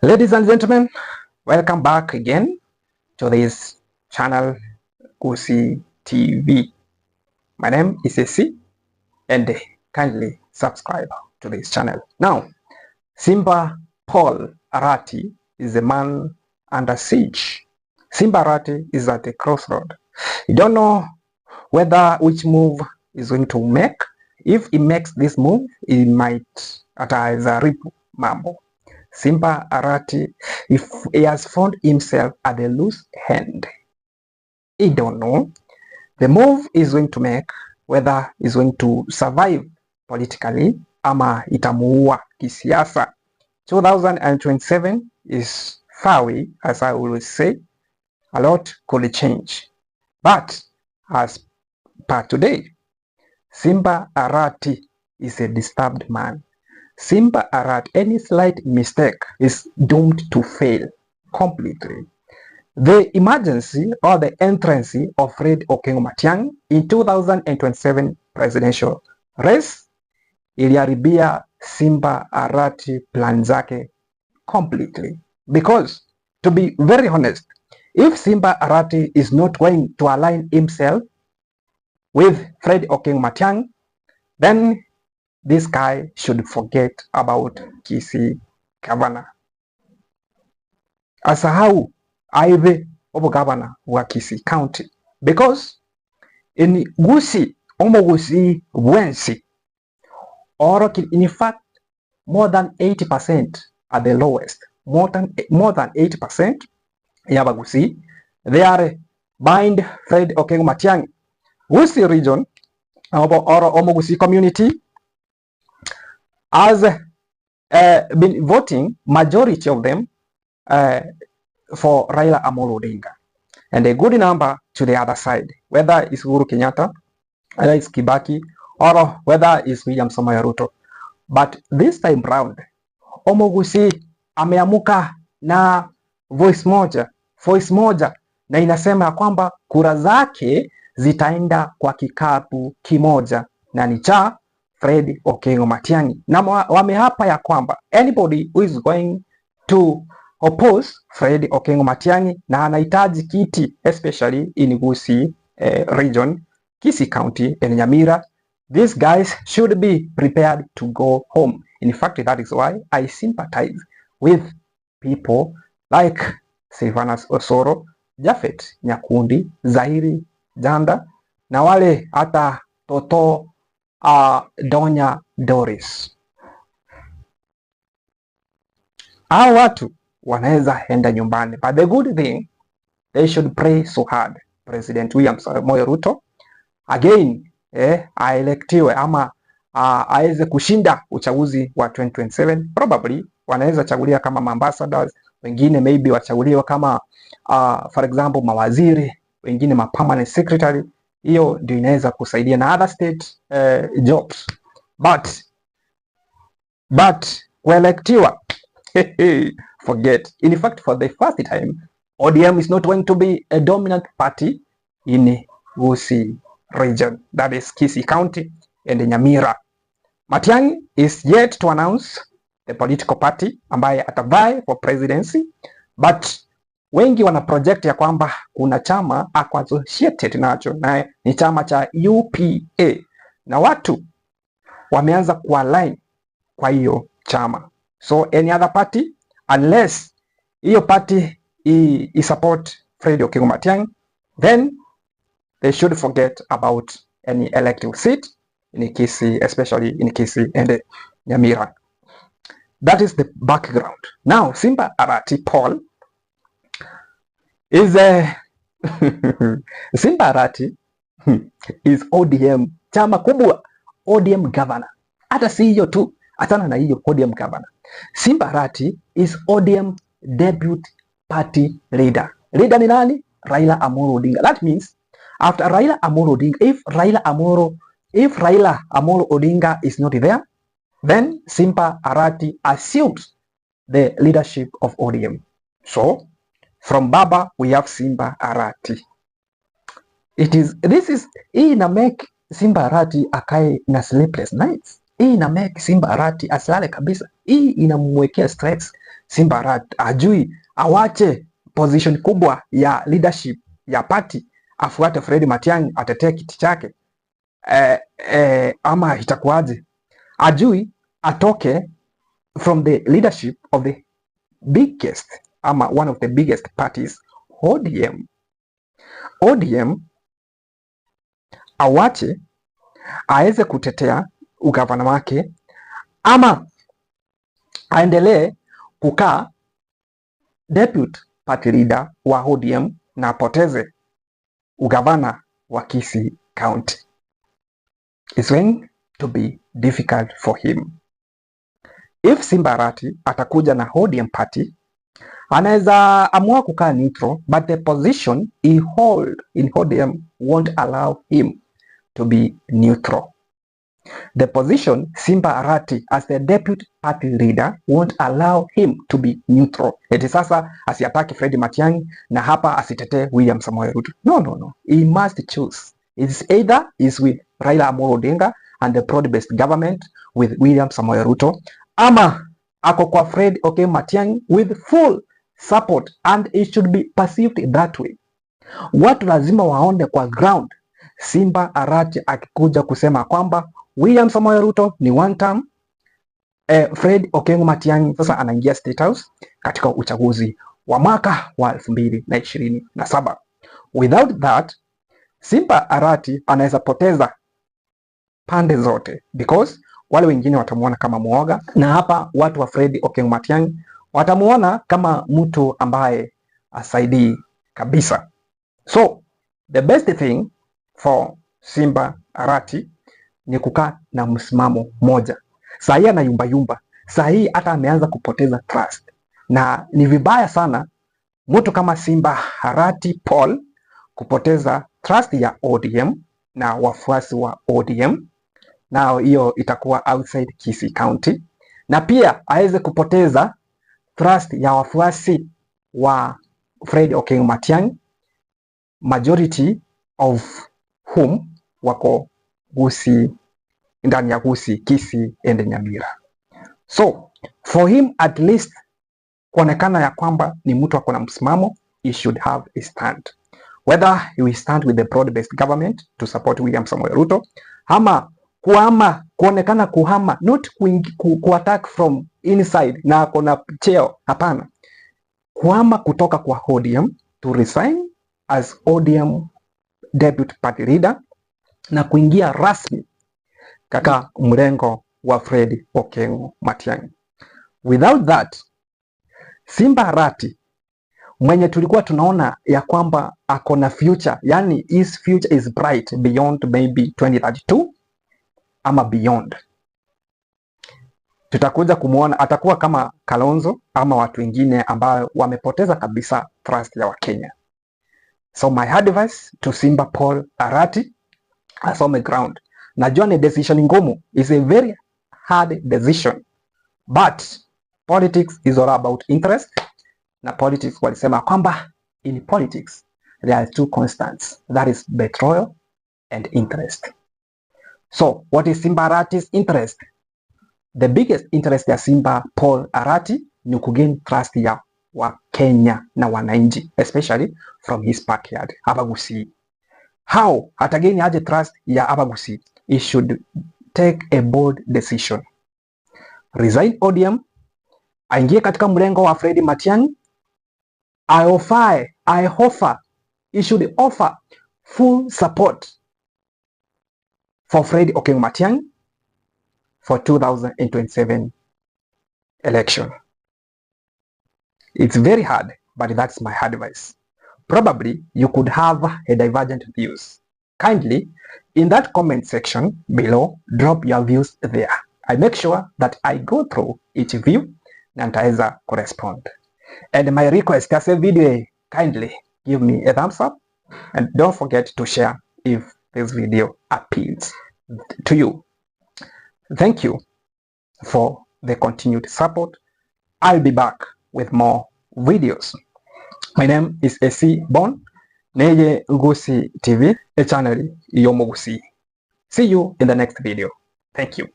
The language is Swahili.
Ladies and gentlemen, welcome back again to this channel, Gusii TV. My name is AC and kindly subscribe to this channel. Now, Simba Paul Arati is a man under siege. Simba Arati is at a crossroad. You don't know whether which move is going to make. If he makes this move, he might ataharibu mambo. Simba Arati, if he has found himself at the loose end, he don't know the move is going to make, whether he's going to survive politically ama itamuua kisiasa. 2027 is far away, as I always say. A lot could change. But as per today, Simba Arati is a disturbed man. Simba Arati, any slight mistake is doomed to fail completely. The emergency or the entrance of Fred Okengo Matiang'i in 2027 presidential race iliharibia Simba Arati plan zake completely. Because to be very honest, if Simba Arati is not going to align himself with Fred Okengo Matiang'i, then this guy should forget about Kisii governor. Asahau aibe obo governor wa Kisii County, because in Gusii, omo Gusii bwensi or in fact more than 80% at the lowest, more than 80% ya Bagusii, they are behind Fred Okengo Matiang'i. Gusii region or Omo Gusii community has been voting, majority of them, for Raila Amolo Odinga, and a good number to the other side, whether it's Uhuru Kenyatta, whether it's Kibaki, or whether it's William Samoei Ruto. But this time round, Omogusi ameamuka na voice moja, na inasema ya kwamba kura zake zitaenda kwa kikapu kimoja na ni cha Fred Okengo Matiang'i, na wameapa ya kwamba anybody who is going to oppose Fred Okengo Matiang'i na anahitaji kiti, especially in Gusii region, Kisii County and Nyamira, these guys should be prepared to go home. In fact, that is why I sympathize with people like Silvanus Osoro, Japhet Nyakundi, Zaheer Jhanda na wale hata Toto Donya Doris. Hao watu wanaweza enda nyumbani, but the good thing, they should pray so hard President William Samoei Ruto again aelektiwe ama aweze kushinda uchaguzi wa 2027. Probably wanaweza chagulia kama ambassadors, wengine maybe wachaguliwa kama for example mawaziri, wengine ma permanent secretary. Hiyo ndio inaweza kusaidia na other state jobs, but kuelektiwa, forget. In fact, for the first time, ODM is not going to be a dominant party in Gusii region, that is Kisii County and Nyamira. Matiang'i is yet to announce the political party ambaye atavie for presidency, but wengi wana project ya kwamba kuna chama ako associated nacho na ni chama cha UPA na watu wameanza kualign kwa hiyo chama. So any other party, unless hiyo party i support Fred Okengo Matiang'i, then they should forget about any elective seat in Kisii, especially in Kisii and Nyamira. That is the background. Now, Simba Arati Paul is a Simba Arati is ODM, chama kubwa, ODM governor. Hata si hiyo tu, achana na hiyo ODM governor. Simba Arati is ODM deputy party leader. Leader ni nani? Raila Amolo Odinga. That means after Raila Amolo Odinga, if Raila Amolo Odinga is not there, then Simba Arati assumes the leadership of ODM. So from Baba we have Simba Arati. It is this is hii ina make Simba Arati akae na sleepless nights. Hii ina make Simba Arati asilale kabisa. Hii inamwekea stress. Simba Arati ajui awache position kubwa ya leadership ya party afuate Fred Matiang'i atetee kiti chake, ama itakuwaje? Ajui atoke from the leadership of the biggest ama one of the biggest parties, ODM. ODM awache aweze kutetea ugavana wake ama aendelee kukaa deputy party leader wa ODM na apoteze ugavana wa Kisii County. It's going to be difficult for him. If Simba Arati atakuja na ODM party, anaweza amua kukaa neutral, but the position he hold in ODM won't allow him to be neutral. The position Simba Arati as the deputy party leader won't allow him to be neutral. Eti sasa asiataki Fred Matiang'i na hapa asitetee William Samoei Ruto. No, no, no. He must choose. It's either is with Raila Amolo Odinga and the broad-based government with William Samoei Ruto, ama ako kwa Fred Okengo Matiang'i with full support, and it should be perceived that way. Watu lazima waone kwa ground Simba Arati akikuja kusema kwamba William Samoei Ruto ni one term, Fred Okengo Matiang'i sasa anaingia State House katika uchaguzi wa mwaka wa 2027. Without that, Simba Arati anaweza poteza pande zote because wale wengine watamuona kama muoga, na hapa watu wa Fred Okengo Matiang'i watamuona kama mtu ambaye asaidii kabisa. So the best thing for Simba Arati ni kukaa na msimamo moja. Saa hii anayumba yumba, saa hii hata ameanza kupoteza trust, na ni vibaya sana mtu kama Simba Arati Paul kupoteza trust ya ODM na wafuasi wa ODM, nao hiyo itakuwa outside Kisii County, na pia aweze kupoteza trust ya wafuasi wa Fred Okengo Matiang'i, majority of whom wako Gusii, ndani ya Gusii, Kisii and Nyamira. So for him at least kuonekana ya kwamba ni mtu ako na msimamo, he should have a stand, whether he will stand with the broad-based government to support William Samoei Ruto ama kuhama, kuonekana kuhama, not ku attack from inside na ako na cheo, hapana, kuhama kutoka kwa ODM, to resign as ODM deputy party leader na kuingia rasmi katika mrengo wa Fred Okengo Matiang'i. Without that, Simba Arati mwenye tulikuwa tunaona ya kwamba ako na future, yani his future is bright beyond maybe 2032 ama beyond, tutakuja kumwona atakuwa kama Kalonzo ama watu wengine ambao wamepoteza kabisa trust ya Wakenya. So my advice to Simba Paul Arati, asome ground. Najua ni decision ngumu, is a very hard decision, but politics is all about interest, na politics walisema kwamba in politics there are two constants, that is betrayal and interest. So what is Simba Arati's interest? The biggest interest ya Simba Paul Arati ni kugain trust ya Wakenya na wananchi, especially from his backyard Abagusii. How atagain aje trust ya Abagusii? He should take a bold decision, resign ODM, aingie katika mrengo wa Fred Matiang'i, I offer, he should offer full support for Fred Okengo Matiang'i for 2027 election. It's very hard, but that's my advice. Probably you could have a divergent views. Kindly, in that comment section below, drop your views there. I make sure that I go through each view na nitaweza kurespond. And my request as a video, kindly give me a thumbs up and don't forget to share if this video appeals to you. Thank you for the continued support. I'll be back with more videos. My name is AC Bon, Neye Gusii TV, a channel Yomo Gusii. See you in the next video. Thank you.